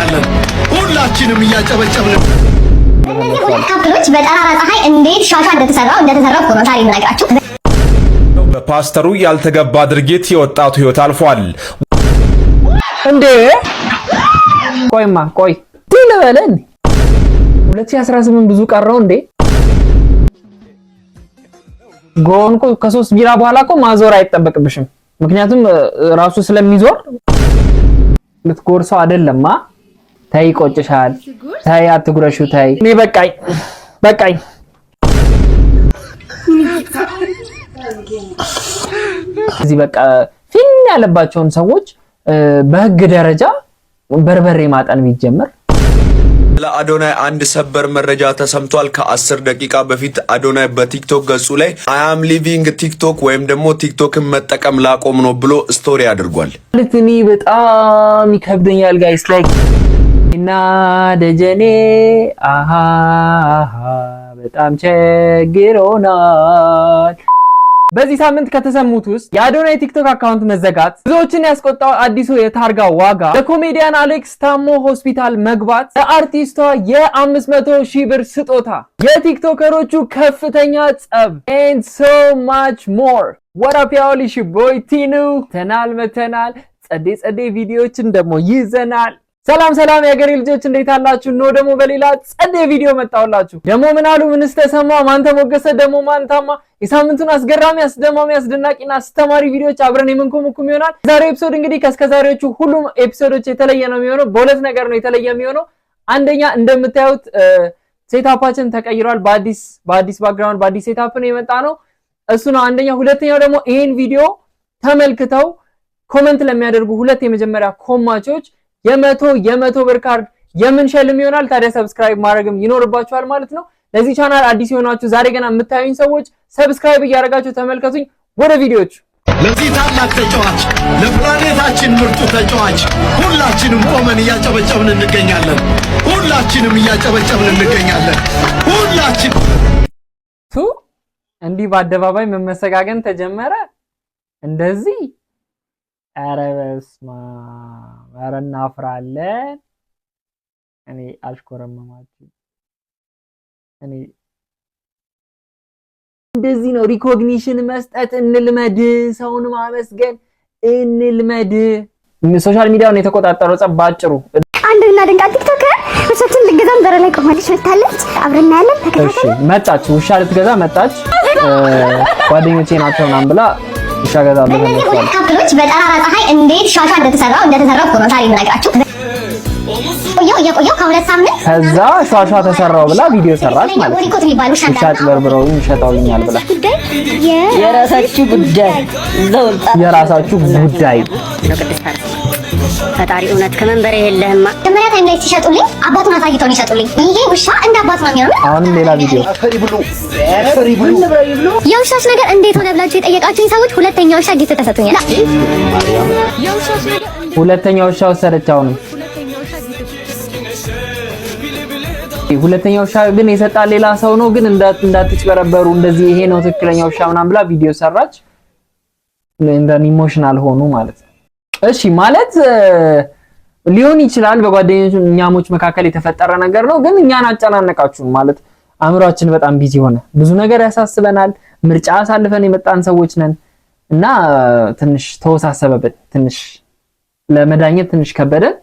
እንገኛለን። ሁላችንም እያጨበጨብን እነዚህ ሁለት couple ኦች በጠራራ ፀሐይ እንዴት ሿሿ እንደተሰራው እኮ ነው ዛሬ የምነግራችሁ። በፓስተሩ ያልተገባ ድርጊት የወጣቱ ህይወት አልፏል። እንዴ፣ ቆይማ፣ ቆይ ልበለን፣ 2018 ብዙ ቀረው እንዴ? ጎን እኮ ከሶስት ቢራ በኋላ እኮ ማዞር አይጠበቅብሽም። ምክንያቱም ራሱ ስለሚዞር ልትጎርሰው አይደለማ። ተይ ቆጭሻል። ተይ አትጉረሹ። ተይ፣ እኔ በቃኝ በቃኝ። እዚህ በቃ ፊን ያለባቸውን ሰዎች በህግ ደረጃ በርበሬ ማጠን ቢጀመር። ለአዶናይ አንድ ሰበር መረጃ ተሰምቷል። ከ10 ደቂቃ በፊት አዶናይ በቲክቶክ ገጹ ላይ "I am leaving TikTok" ወይም ደግሞ ቲክቶክን መጠቀም ላቆም ነው ብሎ story አድርጓል። ማለት እኔ በጣም ይከብደኛል guys፣ like እና ደጀኔ አሃ በጣም ቸግሮናል። በዚህ ሳምንት ከተሰሙት ውስጥ የአዶናይ ቲክቶክ account መዘጋት፣ ብዙዎችን ያስቆጣው አዲሱ የታርጋ ዋጋ፣ ለኮሜዲያን አሌክስ ታሞ ሆስፒታል መግባት፣ ለአርቲስቷ የ500 ሺህ ብር ስጦታ፣ የቲክቶከሮቹ ከፍተኛ ጸብ and so much more። What up y'all፣ it's your boy ቲኑ ተናል መተናል። ጸዴ ጸዴ ቪዲዮዎችን ደግሞ ይዘናል። ሰላም ሰላም የሀገሬ ልጆች፣ እንዴት አላችሁ? ኖ ደግሞ በሌላ ጸዴ ቪዲዮ መጣሁላችሁ። ደግሞ ምን አሉ? ምንስ ተሰማ? ማን ተሞገሰ? ደግሞ ማን ታማ? የሳምንቱን አስገራሚ፣ አስደማሚ፣ አስደናቂና አስተማሪ ቪዲዮዎች አብረን የምንኮመኩም ይሆናል። ዛሬው episode እንግዲህ ከእስከዛሬዎቹ ሁሉም episode ኦች የተለየ ነው የሚሆነው። በሁለት ነገር ነው የተለየ የሚሆነው። አንደኛ እንደምታዩት setup ኣችን ተቀይሯል። በአዲስ background፣ በአዲስ setup ነው የመጣነው። እሱ ነው አንደኛ። ሁለተኛው ደግሞ ይሄን ቪዲዮ ተመልክተው comment ለሚያደርጉ ሁለት የመጀመሪያ ኮማቾች የ100 የ100 ብር ካርድ የምንሸልም ይሆናል። ታዲያ subscribe ማድረግም ይኖርባችኋል ማለት ነው። ለዚህ ቻናል አዲስ የሆናችሁ፣ ዛሬ ገና የምታዩኝ ሰዎች subscribe እያደረጋችሁ ተመልከቱኝ። ወደ ቪዲዮቹ። ለዚህ ታላቅ ተጫዋች፣ ለፕላኔታችን ምርጡ ተጫዋች ሁላችንም ቆመን እያጨበጨብን እንገኛለን። ሁላችንም እያጨበጨብን እንገኛለን። ሁላችን ቱ እንዲህ በአደባባይ መመሰጋገን ተጀመረ። እንደዚህ ኧረ በስመ አብ፣ ኧረ እናፍራለን። እኔ አሽኮረመማችሁ። እኔ እንደዚህ ነው፣ recognition መስጠት እንልመድ፣ ሰውን ማመስገን እንልመድ። Social media ውን የተቆጣጠረው ጸብ ባጭሩ። አንድ እናደንቃት TikToker ውሻችን ልገዛም በር ላይ ቆማለች፣ መታለች። አብረን እናያለን። እሺ። ተከታተሉ። መጣች፣ ውሻ ልትገዛ መጣች። ጓደኞቼ ናቸው ምናምን ብላ ውሻ ገዛለሁ በእነዚህ ሁለት ብለዋል። couple ኦች በጠራራ ፀሐይ እንዴት ሿሿ እንደተሰራው እኮ ነው ዛሬ የምነግራችሁ። ቆየው እየቆየው ከ2 ሳምንት ከዛ ሿሿ ተሰራው ብላ ቪዲዮ ሰራች ማለት ነው። ሪኮት የሚባል ውሻ ውሻ እንዳለ አጭበርብረውኝ ሸጠውኛል ብላ። የራሳችሁ ጉዳይ እዛው። የራሳችሁ ጉዳይ። ነው ቅድስት አርሴማ፣ ፈጣሪ እውነት ከመንበሬ የለህማ። መጀመሪያ time ላይ ሲሸጡልኝ አባቱን አሳይተው ነው ይሸጡልኝ። ይሄ ውሻ እንደ አባቱ ነው የሚሆነው። አሁንም ሌላ ቪዲዮ። የውሻች ነገር እንዴት ሆነ ብላችሁ የጠየቃችሁኝ ሰዎች ሁለተኛ ውሻ gift ተሰጥቶኛል። ሁለተኛ ውሻ ወሰደች። አሁንም ሁለተኛ ውሻ ግን የሰጣት ሌላ ሰው ነው። ግን እንዳትጭበረበሩ እንደዚህ ይሄ ነው ትክክለኛ ውሻ ምናምን ብላ ቪዲዮ ሰራች። እንደ emotional ሆኑ ማለት ነው። እሺ፣ ማለት ሊሆን ይችላል፣ በጓደኛሞች መካከል የተፈጠረ ነገር ነው። ግን እኛን አጨናነቃችሁን፣ ማለት አእምሯችን በጣም busy ሆነ። ብዙ ነገር ያሳስበናል። ምርጫ አሳልፈን የመጣን ሰዎች ነን እና ትንሽ ተወሳሰበብን። ትንሽ ለመዳኘት ትንሽ ከበደን።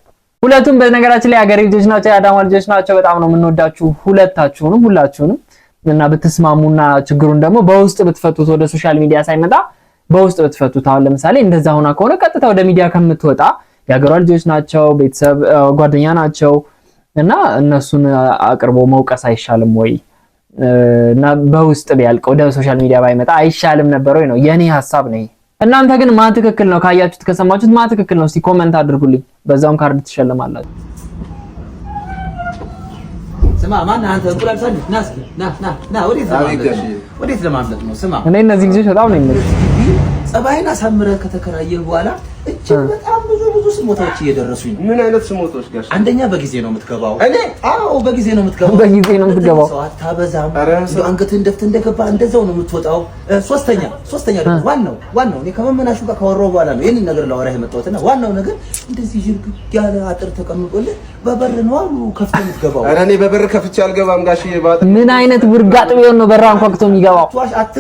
ሁለቱም በነገራችን ላይ የሀገሬ ልጆች ናቸው፣ የአዳማ ልጆች ናቸው። በጣም ነው የምንወዳችሁ ሁለታችሁንም፣ ሁላችሁንም። እና ብትስማሙና ችግሩን ደግሞ በውስጥ ብትፈቱት፣ ወደ social media ሳይመጣ በውስጥ ብትፈቱት። አሁን ለምሳሌ እንደዛ ሆና ከሆነ ቀጥታ ወደ ሚዲያ ከምትወጣ የሀገሯ ልጆች ናቸው፣ ቤተሰብ ጓደኛ ናቸው እና እነሱን አቅርቦ መውቀስ አይሻልም ወይ? እና በውስጥ ቢያልቅ፣ ወደ social media ባይመጣ አይሻልም ነበር ወይ ነው የኔ ሀሳብ ነው። እናንተ ግን ማን ትክክል ነው? ካያችሁት ከሰማችሁት ማን ትክክል ነው? እስቲ comment አድርጉልኝ። በዛውም ካርድ ትሸልማላችሁ። ስማ፣ ማን አንተ? እንቁላል ሳንድ ና እስኪ፣ ና ና ና። ወዴት ለማምለጥ ነው? ወዴት ለማምለጥ ነው? ስማ። እኔ እነዚህ ልጆች በጣም ነው የሚመቹት። ጸባይን አሳምረህ ከተከራየህ በኋላ እጅግ በጣም ብዙ ብዙ ስሞታዎች እየደረሱኝ ነው። ምን አይነት ስሞታዎች ጋሽ? አንደኛ በጊዜ ነው የምትገባው። እኔ? አዎ፣ በጊዜ ነው የምትገባው። በጊዜ ነው የምትገባው። ሰው አታበዛም። እንደው አንገትህን ደፍተህ እንደገባ እንደዛው ነው የምትወጣው። ሶስተኛ ደግሞ ዋናው እኔ ከመመናሹ ጋር ካወራሁ በኋላ ነው ይህንን ነገር ላወራህ የመጣሁት እና ዋናው ነገር እንደዚህ ዥርግግ ያለ አጥር ተቀምጦልህ በበር ነው አሉ ከፍተህ የምትገባው። ኧረ እኔ በበር ከፍቼ አልገባም ጋሽዬ። በአጥር። ምን አይነት ውርጋጥ ቢሆን ነው በራ አንኳኩቶ የሚገባው?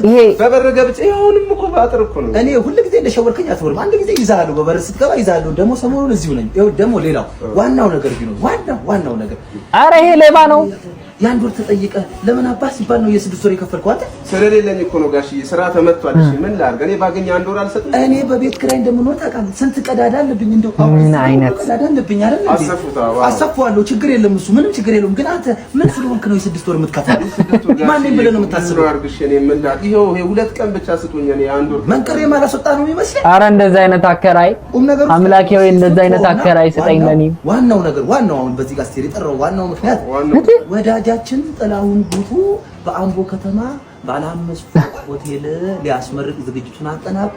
ይሄ በበር ገብቼ፣ አሁንም እኮ በአጥር እኮ ነው። እኔ ሁል ጊዜ እንደሸወርከኝ አትኖርም። አንድ ጊዜ ይዛለሁ፣ በበር ስትገባ ይዛለሁ። ደግሞ ሰሞኑን እዚሁ ነኝ። ይኸው ደግሞ ሌላው ዋናው ነገር ቢኖር ዋናው ነገር አረ ይሄ ሌባ ነው። የአንድ ወር ተጠይቀህ ለምን አባ ሲባል ነው የ6 ወር የከፈልከው አንተ? ስለሌለኝ እኮ ነው ጋሽዬ። ስራ ተመቷል። እሺ ምን ላድርግ? እኔ ባገኝ አንድ ወር አልሰጥም። እኔ በቤት ኪራይ እንደምኖር ታውቃለህ። ስንት ቀዳዳ አለብኝ እንደው አሁን ምን አይነት ቀዳዳ አለብኝ አይደል እንዴ? አሰፉት። አዎ። አሰፋዋለሁ፣ ችግር የለም እሱ ምንም ችግር የለውም። ግን አንተ ምን ስለሆንክ ነው የ6 ወር የምትከፍለው? ማን ነኝ ብለህ ነው የምታስበው? አድርግሽ እኔ ምን ላድርግ? ይኸው ይሄ 2 ቀን ብቻ ስጡኝ። እኔ አንድ ወር መንቅሬ ማላስወጣ ነው የሚመስለኝ። አረ እንደዚህ አይነት አከራይ ቁም ነገሩ አምላኬ ወይ እንደዚህ አይነት አከራይ ስጠኝ ለኔ። ዋናው ነገር ዋናው አሁን በዚህ ጋር ስትሄድ የጠራው ዋናው ምክንያት ወዳጃችን ጥላሁን ጉቱ በአምቦ ከተማ ባለ 5 ፎቅ ሆቴል ሊያስመርቅ ዝግጅቱን አጠናቆ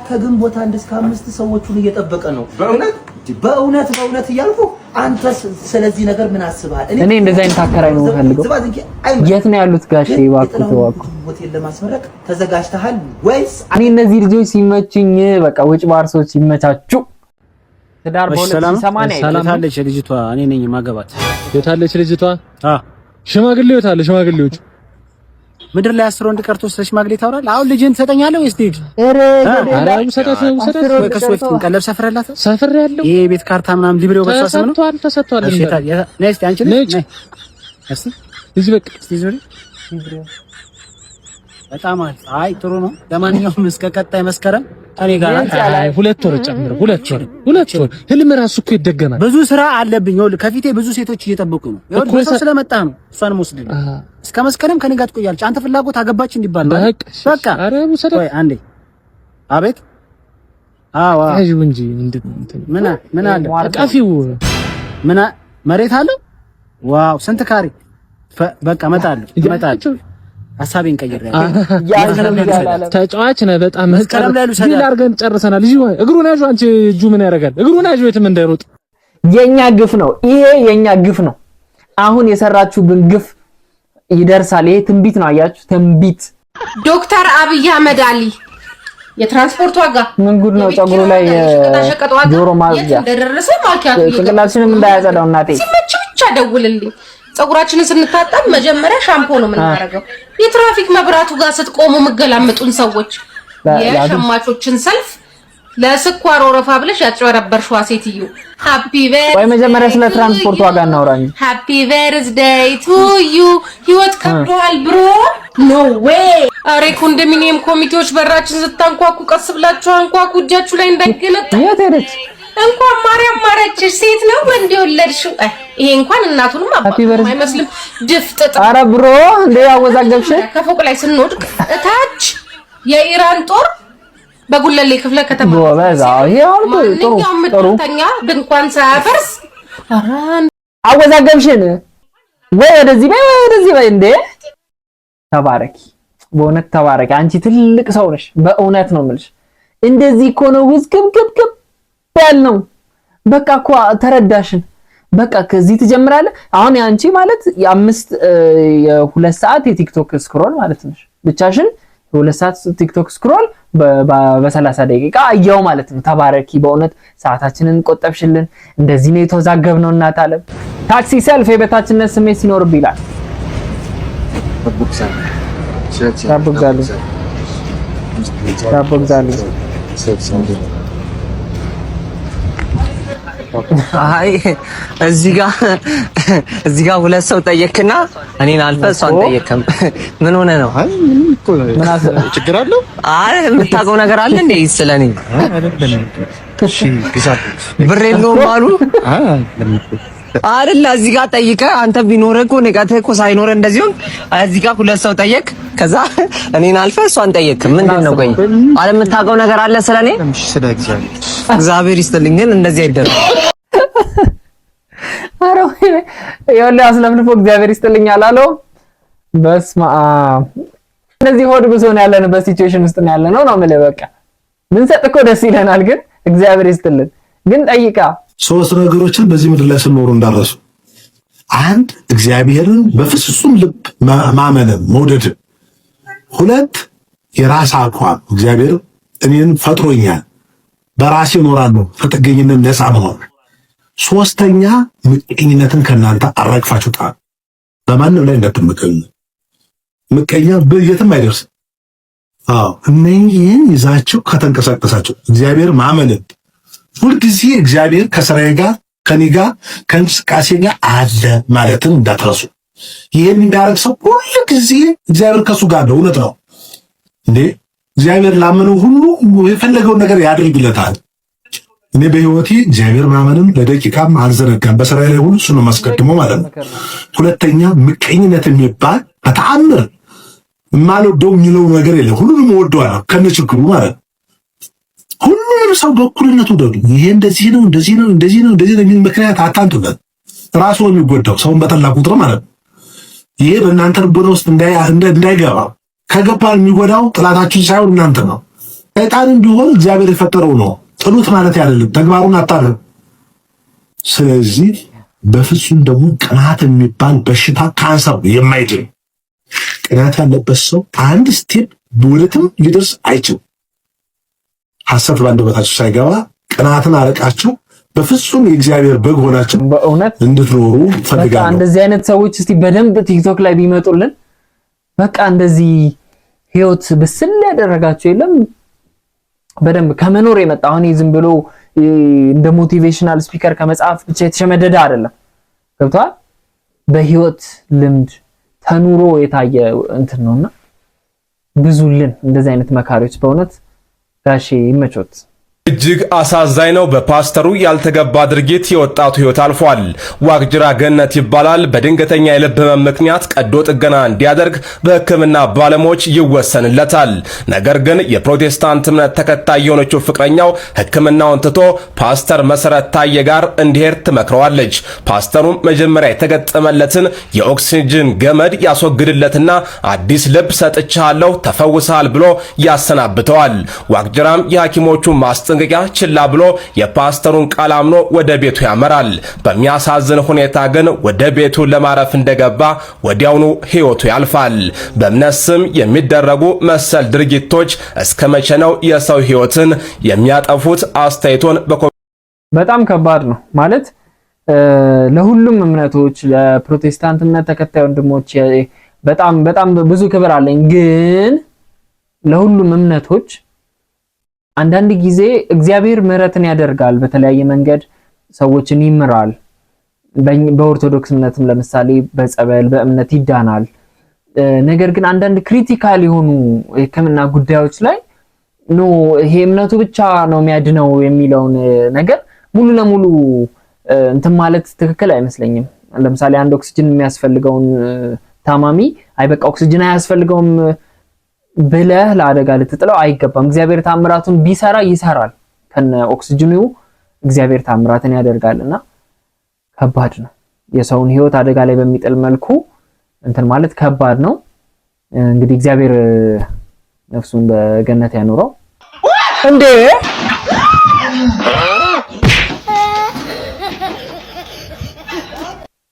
ከግንቦት 1 እስከ 5 ሰዎቹን እየጠበቀ ነው። በእውነት? በእውነት በእውነት እያልኩ አንተ ስለዚህ ነገር ምን አስበሃል? እኔ እንደዚህ አይነት አከራይ ነው የምፈልገው። ዝባዝንኬ አይመ- የት ነው ያሉት ጋሼ? ግን እባክዎ የጥላሁን እባክዎ። ጉቱ ሆቴል ለማስመረቅ ተዘጋጅተሃል ወይስ? እኔ እነዚህ ልጆች ሲመቹኝ በቃ ውጭ ባርሶች ሲመቻቹ ትዳር በ2080 የታለች ልጅቷ? እኔ ነኝ ማገባት። የታለች ልጅቷ? ሽማግሌው የታለ? ሽማግሌዎቹ ምድር ላይ 10 ወንድ ቀርቶ ስለ ሽማግሌ ታወራለህ? አሁን ልጅህን ትሰጠኛለህ ወይስ ትሄድ? ኧረ ኧረ ውሰዳት፣ ውሰዳት። ወይ ከእሱ በፊት ቀለብ ሰፍረላታል? ሰፍሬያለሁ። ይሄ የቤት ካርታ ምናምን ሊብሬው በሷ ስም ነው። ተሰጥቷል፣ ተሰጥቷል። እሺ፣ ነይ እስኪ አንቺ ነይ፣ ነይ እስኪ እዚህ በቃ እስኪ ዙሪ። በጣም አሪፍ። አይ ጥሩ ነው። ለማንኛውም እስከ ቀጣይ መስከረም እኔ ጋር ናት። አይ 2 ወር ጨምር፣ 2 ወር፣ 2 ወር። ህልም ራሱ እኮ ይደገማል። ብዙ ስራ አለብኝ። ይኸውልህ ከፊቴ ብዙ ሴቶች እየጠበቁ ነው። ይኸውልህ በሰው ስለመጣ ነው እሷንም ወስድልኝ። እስከ መስከረም ከኔ ጋር ትቆያለች። አንተ ፍላጎት አገባች እንዲባል ነው አይደል? በቃ ኧረ ውሰዳት። ቆይ አንዴ። አቤት። አዎ አዎ። ያዥው እንጂ ምንድን ነው እንትን ምን ምን አለ? ቀፊው ምን መሬት አለው? Wow፣ ስንት ካሬ? በቃ እመጣለሁ እመጣለሁ። ሀሳቤን ቀይሬያለሁ። ተጫዋች ነህ በጣም። መስከረም ላይ ልውሰዳት። Deal አድርገን ጨርሰናል። እዚህ እግሩን ያዥው አንቺ፣ እጁ ምን ያደርጋል? እግሩን ያዥው የትም እንዳይሮጥ። የኛ ግፍ ነው ይሄ፣ የኛ ግፍ ነው። አሁን የሰራችሁብን ግፍ ይደርሳል። ይሄ ትንቢት ነው። አያችሁ፣ ትንቢት። ዶክተር አብይ አህመድ አሊ የትራንስፖርት ዋጋ ምን ጉድ ነው? ፀጉሩ ላይ የሸቀጣሸቀጥ ዋጋ ጆሮ የት ማጽጃ እንደደረሰ ማኪያቶ ጭንቅላትሽንም እንዳያጸዳው እናቴ። ሲመች ብቻ ደውልልኝ። ፀጉራችንን ስንታጠብ መጀመሪያ ሻምፖ ነው የምናደርገው። የትራፊክ መብራቱ ጋር ስትቆሙ የምገላምጡን ሰዎች፣ የሸማቾችን ሰልፍ ለስኳር ወረፋ ብለሽ ያጭበረበርሽዋ ሴትዮ happy ወይ መጀመሪያ ስለ ትራንስፖርት ዋጋ እናውራ እንጂ። Happy birthday to you። ህይወት ከብዶሃል bro፣ no way። አሬ ኮንዶሚኒየም ኮሚቴዎች በራችን ስታንኳኩ ቀስ ብላችሁ አንኳኩ፣ እጃችሁ ላይ እንዳይገነጣ። የት ሄደች? እንኳን ማርያም ማረችሽ። ሴት ነው ወንድ የወለድሽው? ይሄ እንኳን እናቱንም አባቱንም አይመስልም። ድፍጥጥ። አረ bro፣ እንዴ አወዛገብሽ። ከፎቅ ላይ ስንወድቅ እታች የኢራን ጦር በጉለሌ ክፍለ ከተማ ጎበዝ። አዎ ይሄ አሁን ጥሩ ማንኛውም ጥሩ ምድርተኛ ድንኳን ሳያፈርስ አወዛገብሽን። ወይ ወደዚህ በይ ወይ ወደዚህ በይ። እንዴ ተባረኪ፣ በእውነት ተባረኪ። አንቺ ትልቅ ሰው ነሽ። በእውነት ነው የምልሽ። እንደዚህ እኮ ነው ውዝግብግብግብ ያልነው። በቃ እኮ ተረዳሽን። በቃ ከዚህ ትጀምራለህ። አሁን የአንቺ ማለት የ2 ሰዓት የቲክቶክ scroll ማለት ነሽ። ብቻሽን የ2 ሰዓት ቲክቶክ scroll በ30 ደቂቃ አየው ማለት ነው። ተባረኪ፣ በእውነት ሰዓታችንን ቆጠብሽልን። እንደዚህ ነው የተወዛገብነው። እናት አለም ታክሲ ሰልፍ የበታችነት ስሜት ሲኖርብ ይላል። ዳቦ ግዛልኝ፣ ዳቦ ግዛልኝ። አይ እዚህ ጋር ሁለት ሰው ጠየክና እኔን አልፈ እሷን ጠየክም። ምን ሆነ ነው? አይ ምንም እኮ ችግር አለው? አይ የምታውቀው ነገር አለ እንዴ ስለኔ? እሺ ግዛልኝ። ብር የለውም አሉ አይደል? እዚህ ጋር ጠይቀህ አንተ ቢኖርህ እኮ ንቀትህ እኮ ሳይኖርህ እንደዚህ ሆንክ። እዚህ ጋር ሁለት ሰው ጠየቅ፣ ከዛ እኔን አልፈህ እሷን ጠየቅ። ምንድን ነው? ቆይ አለ የምታውቀው ነገር አለ ስለኔ? ስለ እግዚአብሔር። እግዚአብሔር ይስጥልኝ፣ ግን እንደዚህ አይደለም። ኧረ ይኸውልህ አስለፍልፎ እግዚአብሔር ይስጥልኝ አላለው። በስመ አብ፣ እነዚህ ሆድ ብሶ ነው ያለንበት situation ውስጥ ነው ያለነው ነው የምልህ። በቃ ብንሰጥ እኮ ደስ ይለናል፣ ግን እግዚአብሔር ይስጥልን። ግን ጠይቃ። ሶስት ነገሮችን በዚህ ምድር ላይ ስኖሩ እንዳረሱ፣ አንድ እግዚአብሔርን በፍጹም ልብ ማመንን መውደድን፣ ሁለት የራስ አቋም፣ እግዚአብሔር እኔን ፈጥሮኛል በራሴ እኖራለሁ፣ ከጥገኝነት ነፃ መሆን፣ ሶስተኛ ምቀኝነትን ከእናንተ አራግፋችሁ ጣሉ። በማንም ላይ እንዳትመቀኙ። ምቀኛ የትም አይደርስም። አዎ፣ እነኚህን ይዛችሁ ከተንቀሳቀሳችሁ፣ እግዚአብሔር ማመንን፣ ሁልጊዜ እግዚአብሔር ከስራዬ ጋር፣ ከኔ ጋር፣ ከእንቅስቃሴ ጋር አለ ማለትን እንዳትረሱ። ይህን የሚያደርግ ሰው ሁል ጊዜ እግዚአብሔር ከሱ ጋር ነው። እውነት ነው እንዴ? እግዚአብሔር ላመነው ሁሉ የፈለገውን ነገር ያደርግለታል። እኔ በህይወቴ እግዚአብሔር ማመንን ለደቂቃም አልዘነጋም። በስራዬ ላይ ሁሉ እሱ ነው የማስቀድመው ማለት ነው። ሁለተኛ ምቀኝነት የሚባል በተአምር የማልወደው የሚለው ነገር የለም። ሁሉንም እወደዋለሁ ከነችግሩ ማለት ነው። ሁሉንም ሰው በእኩልነት ውደዱ። ይሄ እንደዚህ ነው፣ እንደዚህ ነው፣ እንደዚህ ነው፣ እንደዚህ ነው የሚል ምክንያት አታምጡበት። ራሱ ነው የሚጎዳው ሰውን በጠላ ቁጥር ማለት ነው። ይሄ በእናንተ ልቦና ውስጥ እንዳይገባ፣ ከገባ የሚጎዳው ጥላታችን ሳይሆን እናንተ ነው። ሰይጣንም ቢሆን እግዚአብሔር የፈጠረው ነው። ጥሉት ማለት አይደለም፣ ተግባሩን አታርም። ስለዚህ በፍጹም ደግሞ ቅናት የሚባል በሽታ ካንሰር የማይድን፣ ቅናት ያለበት ሰው አንድ step ወደትም ሊደርስ አይችልም። ሐሰት በአንደበታችሁ ሳይገባ ቅናትን አርቃችሁ በፍጹም የእግዚአብሔር በግ ሆናችሁ በእውነት እንድትኖሩ በቃ ፈልጋለሁ። እንደዚህ አይነት ሰዎች እስቲ በደንብ ቲክቶክ ላይ ቢመጡልን፣ በቃ እንደዚህ ህይወት ብስል ያደረጋቸው የለም፣ በደንብ ከመኖር የመጣ፣ አሁን ዝም ብሎ እንደ motivational speaker ከመጽሐፍ ብቻ የተሸመደደ አይደለም። ገብቶሃል? በህይወት ልምድ ተኑሮ የታየ እንትን ነውና ብዙልን እንደዚህ አይነት መካሪዎች። በእውነት ጋሼ ይመቾት። እጅግ አሳዛኝ ነው። በፓስተሩ ያልተገባ ድርጊት የወጣቱ ሕይወት አልፏል። ዋቅጅራ ገነት ይባላል። በድንገተኛ የልብ ህመም ምክንያት ቀዶ ጥገና እንዲያደርግ በሕክምና ባለሙያዎች ይወሰንለታል። ነገር ግን የፕሮቴስታንት እምነት ተከታይ የሆነችው ፍቅረኛው ሕክምናውን ትቶ ፓስተር መሰረት ታየ ጋር እንዲሄድ ትመክረዋለች። ፓስተሩም መጀመሪያ የተገጠመለትን የኦክሲጅን ገመድ ያስወግድለትና አዲስ ልብ ሰጥቻለሁ፣ ተፈውሰሃል ብሎ ያሰናብተዋል። ዋቅጅራም የሐኪሞቹ ማስጠንቀቂያ ችላ ብሎ የፓስተሩን ቃል አምኖ ወደ ቤቱ ያመራል። በሚያሳዝን ሁኔታ ግን ወደ ቤቱ ለማረፍ እንደገባ ወዲያውኑ ሕይወቱ ያልፋል። በእምነት ስም የሚደረጉ መሰል ድርጊቶች እስከ መቼ ነው የሰው ሕይወትን የሚያጠፉት? አስተያየቶን በጣም ከባድ ነው ማለት ለሁሉም እምነቶች፣ ለፕሮቴስታንት እምነት ተከታይ ወንድሞች በጣም በጣም ብዙ ክብር አለኝ። ግን ለሁሉም እምነቶች አንዳንድ ጊዜ እግዚአብሔር ምሕረትን ያደርጋል፣ በተለያየ መንገድ ሰዎችን ይምራል። በኦርቶዶክስ እምነትም ለምሳሌ በጸበል በእምነት ይዳናል። ነገር ግን አንዳንድ critical የሆኑ የሕክምና ጉዳዮች ላይ no፣ ይሄ እምነቱ ብቻ ነው የሚያድነው የሚለውን ነገር ሙሉ ለሙሉ እንትን ማለት ትክክል አይመስለኝም። ለምሳሌ አንድ ኦክሲጅን የሚያስፈልገውን ታማሚ አይ በቃ ኦክሲጅን አያስፈልገውም ብለህ ለአደጋ ልትጥለው አይገባም። እግዚአብሔር ታምራቱን ቢሰራ ይሰራል። ከነ ኦክሲጅኑ እግዚአብሔር ታምራትን ያደርጋል እና ከባድ ነው። የሰውን ሕይወት አደጋ ላይ በሚጥል መልኩ እንትን ማለት ከባድ ነው። እንግዲህ እግዚአብሔር ነፍሱን በገነት ያኑረው። እንዴ፣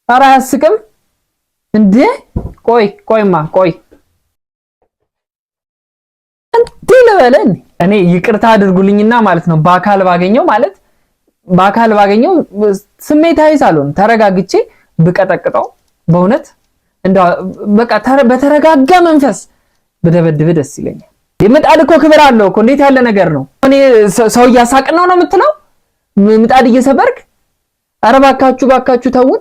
ኧረ አያስቅም እንዴ? ቆይ ቆይማ ቆይ፣ እንዴ ልበለን፣ እኔ ይቅርታ አድርጉልኝና ማለት ነው፣ በአካል ባገኘው፣ ማለት በአካል ባገኘው ስሜታዊ ሳልሆን ተረጋግቼ ብቀጠቅጠው፣ በእውነት እንደው በቃ በተረጋጋ መንፈስ ብደበድብ ደስ ይለኛል። የምጣድ እኮ ክብር አለው እኮ፣ እንዴት ያለ ነገር ነው? እኔ ሰው እያሳቅን ነው ነው የምትለው፣ ምጣድ እየሰበርክ። ኧረ ባካችሁ ባካችሁ ተውን።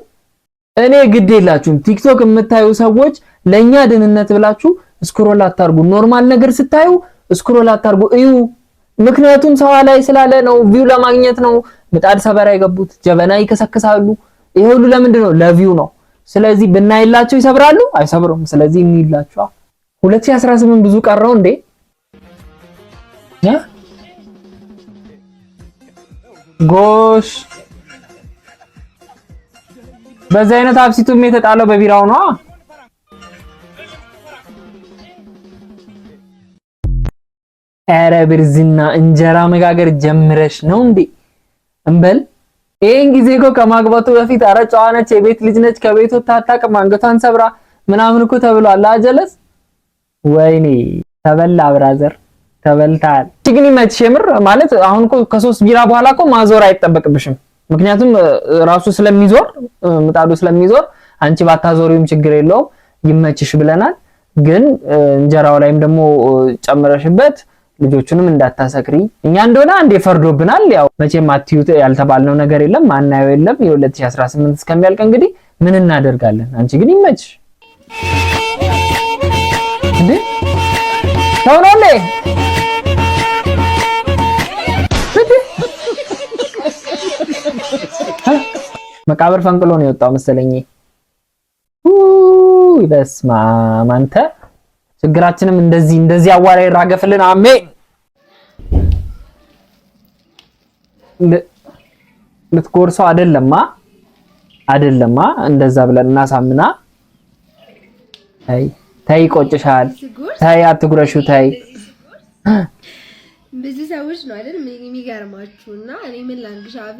እኔ ግድ የላችሁም፣ ቲክቶክ የምታዩ ሰዎች ለኛ ደህንነት ብላችሁ scroll አታርጉ። Normal ነገር ስታዩ scroll አታርጉ፣ እዩ። ምክንያቱም ሰው ላይ ስላለ ነው፣ view ለማግኘት ነው። ምጣድ ሰበራ የገቡት፣ ጀበና ይከሰክሳሉ። ይሄ ሁሉ ለምንድን ነው? ለ view ነው። ስለዚህ ብናይላቸው ይሰብራሉ? አይሰብሩም። ስለዚህ እንይላቸው። 2018 ብዙ ቀረው እንዴ? ጎሽ፣ በዚህ አይነት አብሲቱም የተጣለው በቢራው ነው። ኧረ ብርዝና፣ እንጀራ መጋገር ጀምረሽ ነው እንዴ? እንበል። ይሄን ጊዜ እኮ ከማግባቱ በፊት አረ ጨዋ ነች፣ የቤት ልጅ ነች፣ ከቤት ወጥታ አታውቅም፣ አንገቷን ሰብራ ምናምን እኮ ተብሏል። አጀለስ ወይኔ ተበላ፣ brother ተበልታል። ግን ይመችሽ የምር። ማለት አሁን እኮ ከ3 ቢራ በኋላ እኮ ማዞር አይጠበቅብሽም። ምክንያቱም ራሱ ስለሚዞር፣ ምጣዱ ስለሚዞር አንቺ ባታዞሪውም ችግር የለውም። ይመችሽ ብለናል። ግን እንጀራው ላይም ደግሞ ጨምረሽበት ልጆቹንም እንዳታሰክሪ። እኛ እንደሆነ አንዴ ፈርዶብናል። ያው መቼም አትዩት ያልተባልነው ነገር የለም፣ ማናየው የለም። የ2018 እስከሚያልቅ እንግዲህ ምን እናደርጋለን? አንቺ ግን ይመችሽ። እንዴ ሰው ነው እንዴ? መቃብር ፈንቅሎ ነው የወጣው መሰለኝ። ውይ በስመ አብ አንተ ችግራችንም እንደዚህ እንደዚህ አዋራ ይራገፍልን። አሜን። ልትጎርሰው አይደለማ አይደለማ፣ እንደዛ ብለን እናሳምና። ተይ ተይ፣ ቆጭሻል። ተይ አትጉረሹ። ተይ። ብዙ ሰዎች ነው አይደል የሚገርማችሁ። እና እኔ ምን ላድርግሽ አቤ፣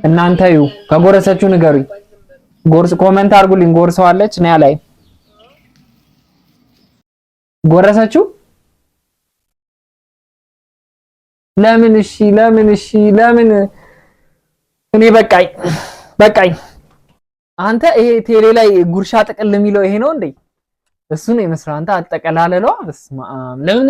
እናንተ ዩ ከጎረሰችሁ ንገሩኝ። ጎርስ comment አድርጉልኝ። ጎርሰዋለች ነው ያላይ ጎረሰችሁ? ለምን? እሺ ለምን? እሺ ለምን? እኔ በቃኝ በቃኝ። አንተ ይሄ ቴሌ ላይ ጉርሻ ጥቅል የሚለው ይሄ ነው እንዴ? እሱ ነው ይመስላል። አንተ አጠቀላለሏ በስመ አብ። ለምን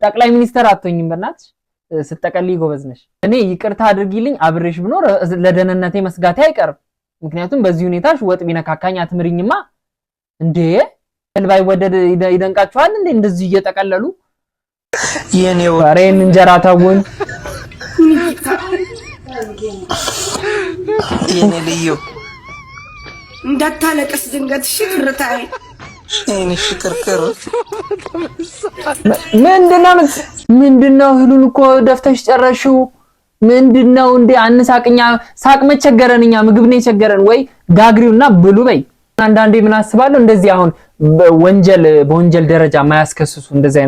ጠቅላይ ሚኒስተር አትሆኝም? በእናትሽ ስትጠቀልይ ጎበዝ ነሽ። እኔ ይቅርታ አድርጊልኝ፣ አብሬሽ ብኖር ለደህንነቴ መስጋቴ አይቀርም። ምክንያቱም በዚህ ሁኔታሽ ወጥ ቢነካካኝ አትምሪኝማ እንዴ? ባይወደድ ይደንቃችኋል እንዴ? እንደዚህ እየጠቀለሉ የኔው ኧረ ይሄን እንጀራ ተውን። የኔ ልዩ እንዳታለቅስ ድንገት። እሺ ትርታዬ፣ የኔ ሽቅርቅር። ምንድነው ምንድነው? እህሉን እኮ ደፍተሽ ጨረሽው። ምንድነው እንዴ? አንሳቅኛ ሳቅ መቸገረን፣ እኛ ምግብ ነው የቸገረን። ወይ ጋግሪውና ብሉ በይ። አንዳንዴ ምን አስባለሁ፣ እንደዚህ አሁን ወንጀል በወንጀል ደረጃ ማያስከስሱ እንደዚህ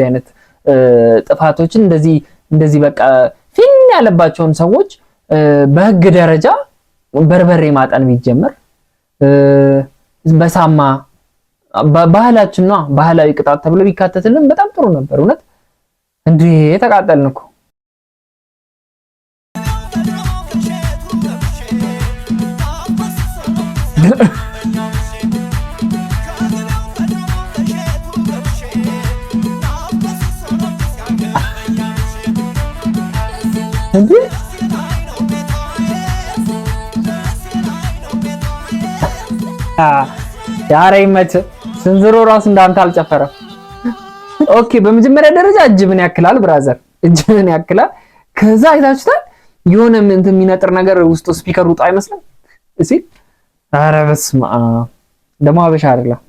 አይነት ጥፋቶችን እንደዚህ እንደዚህ በቃ ፊን ያለባቸውን ሰዎች በህግ ደረጃ በርበሬ ማጠን ቢጀመር፣ በሳማ ባህላችን ነው፣ ባህላዊ ቅጣት ተብሎ ቢካተትልን በጣም ጥሩ ነበር። እውነት እንዴ ተቃጠልን እኮ። እንዴ ኧረ ይመችህ። ስንዝሮ ራሱ እንዳንተ አልጨፈረም። Okay፣ በመጀመሪያ ደረጃ እጅ ምን ያክላል brother፣ እጅ ምን ያክላል? ከዛ አይታችሁታል፣ የሆነ እንትን የሚነጥር ነገር ውስጡ speaker ውጣ አይመስልም ሲል። ኧረ በስመ አብ፣ ደግሞ አበሻ አይደለም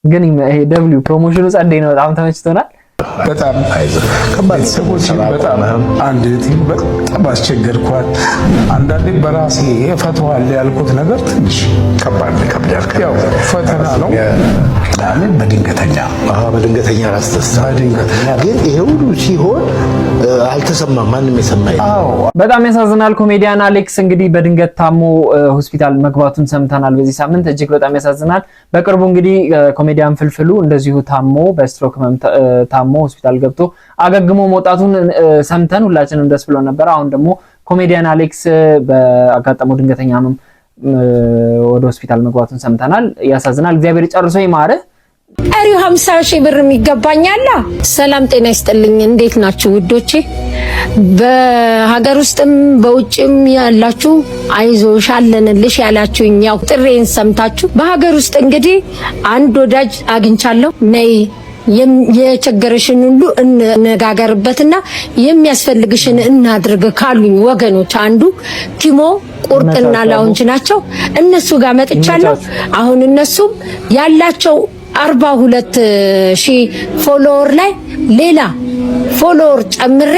ግን ይሄ W promotion ኑ ጸዴ ነው። በጣም ተመችቶናል። በጣም ቤተሰቦች በጣም አንድ እህቴን በጣም አስቸገርኳት። አንዳንዴ በራሴ እፈተዋለሁ ያልኩት ነገር ትንሽ ከባድ ይከብዳል። ያው ፈተና ነው። ቅዳሜ በድንገተኛ ራስ ደስታ ግን ይሄ ሁሉ ሲሆን አልተሰማም፣ ማንም የሰማ የለም። በጣም ያሳዝናል። ኮሜዲያን አሌክስ እንግዲህ በድንገት ታሞ ሆስፒታል መግባቱን ሰምተናል በዚህ ሳምንት። እጅግ በጣም ያሳዝናል። በቅርቡ እንግዲህ ኮሜዲያን ፍልፍሉ እንደዚሁ ታሞ፣ በስትሮክ ታሞ ሆስፒታል ገብቶ አገግሞ መውጣቱን ሰምተን ሁላችንም ደስ ብሎ ነበር። አሁን ደግሞ ኮሜዲያን አሌክስ በአጋጠመው ድንገተኛ ህመም ወደ ሆስፒታል መግባቱን ሰምተናል። ያሳዝናል። እግዚአብሔር ጨርሶ ይማርህ። ቀሪው 50,000 ብር የሚገባኛል። ሰላም ጤና ይስጥልኝ። እንዴት ናችሁ ውዶቼ? በሀገር ውስጥም በውጭም ያላችሁ አይዞሽ አለንልሽ ያላችሁኝ ያው ጥሬን ሰምታችሁ በሀገር ውስጥ እንግዲህ አንድ ወዳጅ አግኝቻለሁ። ነይ የቸገረሽን ሁሉ እንነጋገርበትና የሚያስፈልግሽን እናድርግ ካሉኝ ወገኖች አንዱ ቲሞ ቁርጥና ላውንጅ ናቸው። እነሱ ጋር መጥቻለሁ። አሁን እነሱም ያላቸው 42,000 follower ላይ ሌላ follower ጨምሬ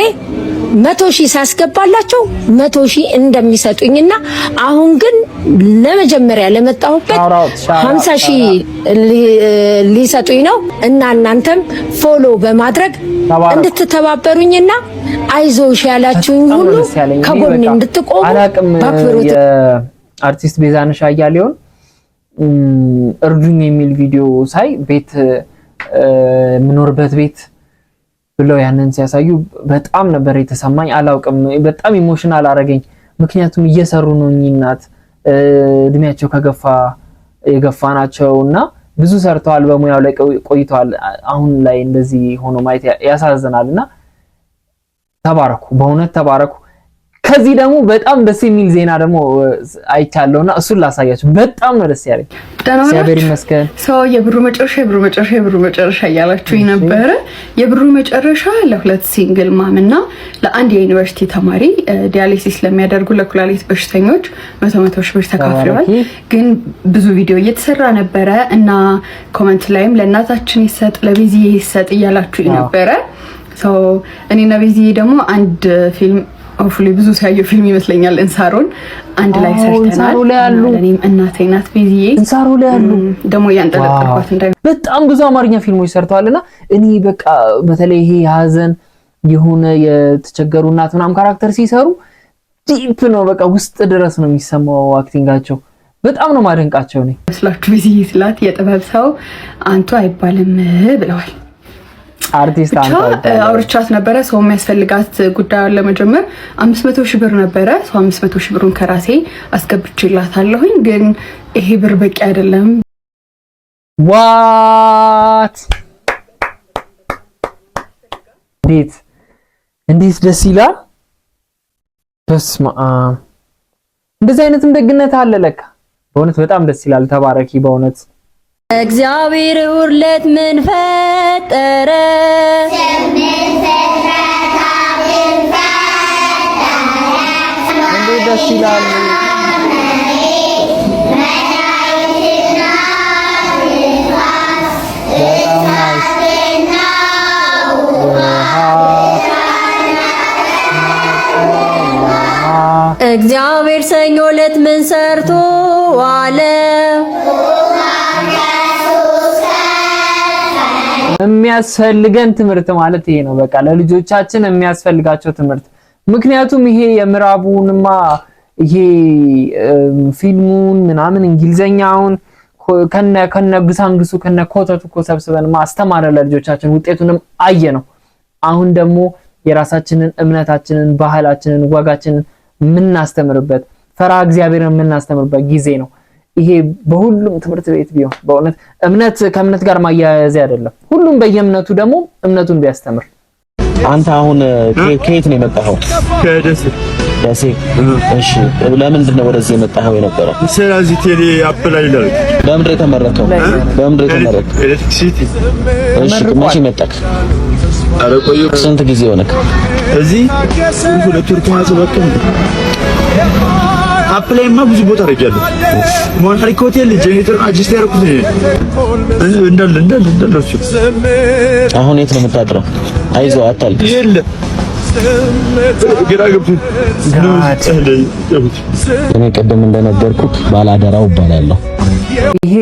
100,000 ሳስገባላቸው 100,000 እንደሚሰጡኝና አሁን ግን ለመጀመሪያ ለመጣሁበት 50,000 ሊሰጡኝ ነው እና እናንተም follow በማድረግ እንድትተባበሩኝና አይዞሽ ያላችሁኝ ሁሉ ከጎኔ እንድትቆሙ በአክብሮት። የአርቲስት ቤዛነሽ አያሌውን እርዱኝ የሚል ቪዲዮ ሳይ ቤት የምኖርበት ቤት ብለው ያንን ሲያሳዩ በጣም ነበር የተሰማኝ። አላውቅም፣ በጣም emotional አረገኝ። ምክንያቱም እየሰሩ ነው እኚህ እናት፣ እድሜያቸው ከገፋ የገፋ ናቸው እና ብዙ ሰርተዋል፣ በሙያው ላይ ቆይተዋል። አሁን ላይ እንደዚህ ሆኖ ማየት ያሳዝናል እና ተባረኩ፣ በእውነት ተባረኩ። ከዚህ ደግሞ በጣም ደስ የሚል ዜና ደግሞ አይቻለሁና እሱን ላሳያችሁ። በጣም ነው ደስ ያለኝ። እግዚአብሔር ይመስገን። So የብሩ መጨረሻ፣ የብሩ መጨረሻ፣ የብሩ መጨረሻ እያላችሁ ነበረ። የብሩ መጨረሻ ለሁለት single mom እና ለአንድ የዩኒቨርሲቲ ተማሪ dialysis ለሚያደርጉ ለኩላሊት በሽተኞች 100 100 ሺህ ብር ተካፍለዋል። ግን ብዙ ቪዲዮ እየተሰራ ነበረ እና comment ላይም ለእናታችን ይሰጥ፣ ለቤዚዬ ይሰጥ እያላችሁ ነበረ። እኔና ቤዚዬ ደግሞ አንድ ፊልም፣ hopefully ብዙ ሲያየው ፊልም ይመስለኛል፣ እንሳሮን አንድ ላይ ሰርተናል። እንሳሮ ላይ ያሉ። እኔም እናቴ ናት ቤዚዬ። እንሳሮ ላይ ያሉ። ደግሞ እያንጠለጠልኳት እንዳይ በጣም ብዙ አማርኛ ፊልሞች ሰርተዋልና እኔ በቃ በተለይ ይሄ የሀዘን የሆነ የተቸገሩ እናት ምናምን character ሲሰሩ deep ነው፣ በቃ ውስጥ ድረስ ነው የሚሰማው acting ኣቸው። በጣም ነው ማደንቃቸው እኔ። መስላችሁ ቤዚዬ ስላት የጥበብ ሰው አንቱ አይባልም ብለዋል። አርቲስት ብቻ አውርቻት ነበረ። ሰው የሚያስፈልጋት ጉዳዩን ለመጀመር 500,000 ብር ነበረ። So 500,000 ብሩን ከራሴ አስገብቼላታለሁኝ። ግን ይሄ ብር በቂ አይደለም። What! እንዴት እንዴት ደስ ይላል! በስመ አብ፣ እንደዚህ አይነትም ደግነት አለ ለካ። በእውነት በጣም ደስ ይላል። ተባረኪ በእውነት። እግዚአብሔር ውርለት ምን ፈጠረ? እንዴት ደስ ይላል! በጣም nice። ውሃ። እግዚአብሔር ሰኞ ዕለት ምን ሰርቶ ዋለ? የሚያስፈልገን ትምህርት ማለት ይሄ ነው። በቃ ለልጆቻችን የሚያስፈልጋቸው ትምህርት። ምክንያቱም ይሄ የምዕራቡንማ ይሄ ፊልሙን ምናምን እንግሊዘኛውን ከነ ግሳንግሱ ከነ ኮተቱ እኮ ሰብስበን ማስተማር ለልጆቻችን ውጤቱንም አየ ነው። አሁን ደግሞ የራሳችንን እምነታችንን፣ ባህላችንን፣ ወጋችንን የምናስተምርበት፣ ፈሪሃ እግዚአብሔርን የምናስተምርበት ጊዜ ነው። ይሄ በሁሉም ትምህርት ቤት ቢሆን በእውነት እምነት ከእምነት ጋር ማያያዝ አይደለም። ሁሉም በየእምነቱ ደግሞ እምነቱን ቢያስተምር። አንተ አሁን ከየት ነው የመጣኸው? ከደሴ። ደሴ። እሺ፣ ለምንድን ነው ወደዚህ የመጣኸው የነበረው? ስለዚህ ቴሌ apply ላደርግ። በምንድን ነው የተመረከው? በምንድን ነው የተመረከው? Electricity። እሺ፣ መቼ መጣክ? ኧረ ቆየሁ። ስንት ጊዜ ሆነክ? እዚህ 2 ወር ከ27 ቀን። Apply ማ ብዙ ቦታ አድርጌያለሁ። ሞናሪክ ሆቴል ጄኔሬተር adjust ያደረኩት እንዳለ እንዳለ እንዳለ እሱ። አሁን የት ነው የምታድረው? አይዞህ አታልቅስ። የለም፣ ግራ ገብቶኝ። እኔ ቅድም እንደነገርኩት ባላደራው እባላለሁ። ይሄ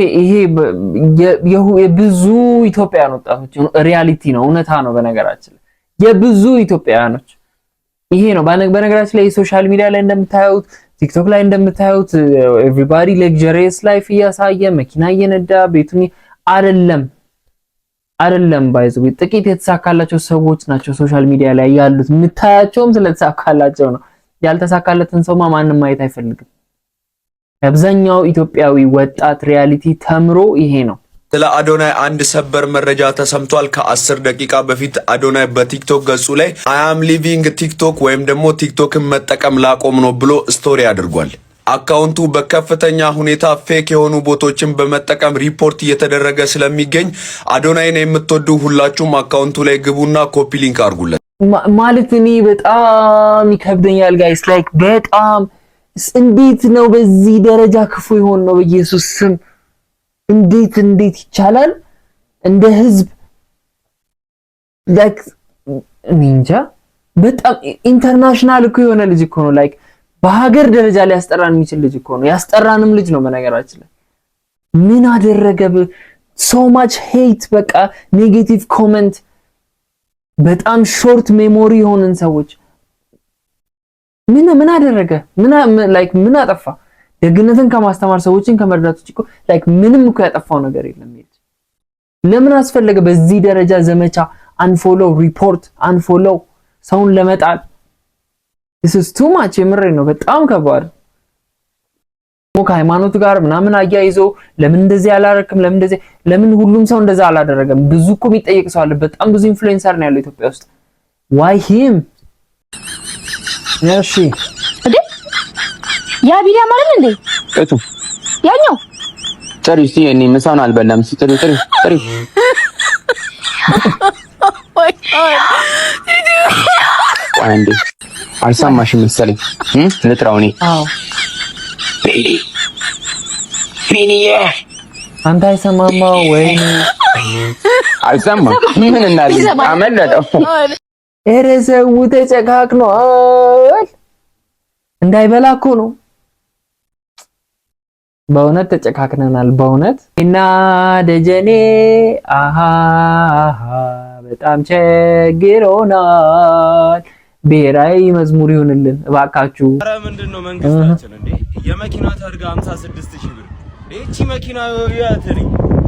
የብዙ ኢትዮጵያውያን ወጣቶች reality ነው፣ እውነታ ነው። በነገራችን ላይ የብዙ ኢትዮጵያውያኖች ይሄ ነው። በነገራችን ላይ social media ላይ እንደምታዩት፣ ቲክቶክ ላይ እንደምታዩት everybody luxurious life እያሳየ፣ መኪና እየነዳ፣ ቤቱን አይደለም አይደለም፣ by the way ጥቂት የተሳካላቸው ሰዎች ናቸው social media ላይ ያሉት። የምታያቸውም ስለተሳካላቸው ነው። ያልተሳካለትን ሰውማ ማንም ማየት አይፈልግም። አብዛኛው ኢትዮጵያዊ ወጣት reality ተምሮ ይሄ ነው። ስለ አዶናይ አንድ ሰበር መረጃ ተሰምቷል። ከ10 ደቂቃ በፊት አዶናይ በቲክቶክ ገጹ ላይ "I am leaving TikTok" ወይም ደግሞ ቲክቶክን መጠቀም ላቆም ነው ብሎ story አድርጓል። Account ኡ በከፍተኛ ሁኔታ fake የሆኑ bot ኦችን በመጠቀም ሪፖርት እየተደረገ ስለሚገኝ አዶናይን የምትወዱ ሁላችሁም account ኡ ላይ ግቡና copy link አድርጉለት። ማለት እኔ በጣም ይከብደኛል guys፣ like በጣም እንዴት ነው በዚህ ደረጃ ክፉ የሆን ነው? በኢየሱስ ስም እንዴት እንዴት ይቻላል? እንደ ህዝብ like እኔ እንጃ። በጣም international እኮ የሆነ ልጅ እኮ ነው። Like በሀገር ደረጃ ሊያስጠራን የሚችል ልጅ እኮ ነው። ያስጠራንም ልጅ ነው። በነገራችን ላይ ምን አደረገ? So much hate፣ በቃ negative comment፣ በጣም short memory የሆንን ሰዎች። ምን ምን አደረገ? ምን like ምን አጠፋ? ደግነትን ከማስተማር፣ ሰዎችን ከመርዳት ውጭ እኮ like ምንም እኮ ያጠፋው ነገር የለም። ለምን አስፈለገ በዚህ ደረጃ ዘመቻ? Unfollow፣ report፣ unfollow፣ ሰውን ለመጣል? This is too much። የምሬ ነው። በጣም ከባድ። ከሃይማኖቱ ጋር ምናምን አያይዞ ለምን እንደዚህ አላረክም? ለምን እንደዚህ፣ ለምን ሁሉም ሰው እንደዛ አላደረገም? ብዙ እኮ የሚጠየቅ ሰው አለ። በጣም ብዙ influencer ነው ያለው ኢትዮጵያ ውስጥ። Why him? እሺ። እንዴ፣ ያ ቢኒያም አይደል እንዴ? እቱ። ያኛው። ጥሪ እስቲ፣ እኔ ምሳውን አልበላም። እስቲ ጥሪ፣ ጥሪ፣ ጥሪ። My God. ቆይ አንዴ፣ አልሰማሽም መሰለኝ። ልጥራው እኔ። አዎ። ቢኒ፣ ቢኒዬ። አንተ አይሰማማ ወይ? አልሰማም። ምን እናድርግ? አመለጠው። ኧረ ሰው ተጨካክኗል። እንዳይበላ እኮ ነው። በእውነት ተጨካክነናል። በእውነት እና ደጀኔ አሃ በጣም ቸግሮናል። ብሔራዊ መዝሙር ይሁንልን እባካችሁ። ኧረ ምንድን ነው መንግስታችን እንዴ? የመኪና ታርጋ 56 ሺህ ብር። ይህቺ መኪና ያትሪ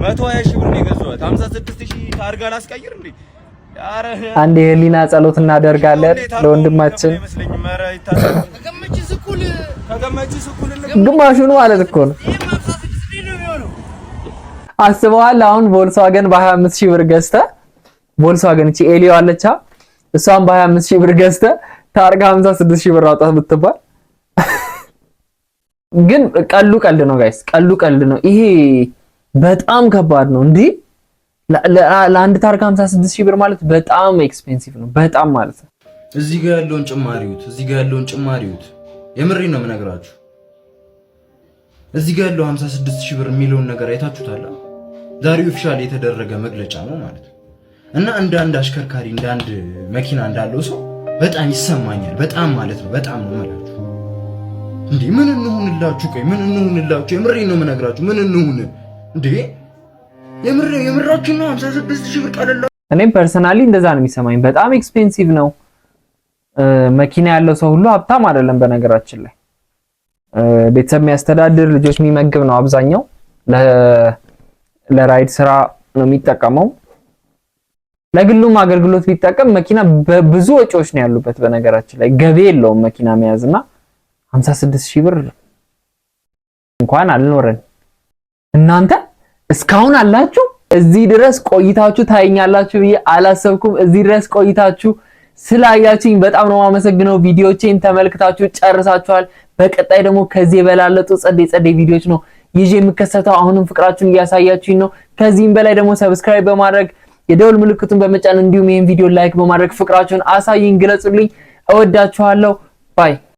120 ሺህ ብር ነው የገዛኋት። 56 ሺህ ታርጋ ላስቀይር እንዴ? ኧረ አንድ የህሊና ጸሎት እናደርጋለን ለወንድማችን። ግማሹን ማለት እኮ ነው። አስበዋል። አሁን ቮልስዋገን በ25 ሺህ ብር ገዝተህ፣ ቮልስዋገን እቺ ኤሊዮ አለቻ፣ እሷን በ25 ሺህ ብር ገዝተህ ታርጋ 56 ሺህ ብር አውጣት ብትባል። ግን ቀሉ ቀልድ ነው guys፣ ቀሉ ቀልድ ነው። ይሄ በጣም ከባድ ነው። እንዲህ ለአንድ ታርጋ 56 ሺህ ብር ማለት በጣም expensive ነው፣ በጣም ማለት ነው። እዚህ ጋር ያለውን ጭማሪውት፣ እዚህ ጋር ያለውን ጭማሪውት፣ የምሬን ነው የምነግራችሁ። እዚህ ጋር ያለው 56 ሺህ ብር የሚለውን ነገር አይታችሁታል። ዛሬ official የተደረገ መግለጫ ነው ማለት ነው። እና እንደ አንድ አሽከርካሪ፣ እንደ አንድ መኪና እንዳለው ሰው በጣም ይሰማኛል። በጣም ማለት ነው። በጣም ነው የምላችሁ። እንዴ ምን እንሁንላችሁ? ቆይ ምን እንሁንላችሁ? የምሬን ነው የምነግራችሁ። ምን እንሁን እንዴ? የምሬ የምራችሁ ነው 56 ሺህ ብር ቀለል። እኔም personally እንደዛ ነው የሚሰማኝ። በጣም expensive ነው። መኪና ያለው ሰው ሁሉ ሀብታም አይደለም። በነገራችን ላይ ቤተሰብ የሚያስተዳድር፣ ልጆች የሚመግብ ነው አብዛኛው። ለ ride ስራ ነው የሚጠቀመው። ለግሉም አገልግሎት ቢጠቀም መኪና በብዙ ወጪዎች ነው ያሉበት። በነገራችን ላይ ገቢ የለውም መኪና መያዝ እና 56 ሺህ ብር እንኳን አልኖረን። እናንተ እስካሁን አላችሁ፣ እዚህ ድረስ ቆይታችሁ ታይኛላችሁ ብዬ አላሰብኩም። እዚህ ድረስ ቆይታችሁ ስላያችሁኝ በጣም ነው የማመሰግነው። ቪዲዮቼን ተመልክታችሁ ጨርሳችኋል። በቀጣይ ደግሞ ከዚህ የበላለጡ ጸዴ ጸዴ ቪዲዮች ነው ይዤ የምከሰተው። አሁንም ፍቅራችሁን እያሳያችሁኝ ነው። ከዚህም በላይ ደግሞ subscribe በማድረግ፣ የደወል ምልክቱን በመጫን፣ እንዲሁም ይህን ቪዲዮ like በማድረግ ፍቅራችሁን አሳዩኝ፣ ግለጹልኝ። እወዳችኋለሁ። Bye.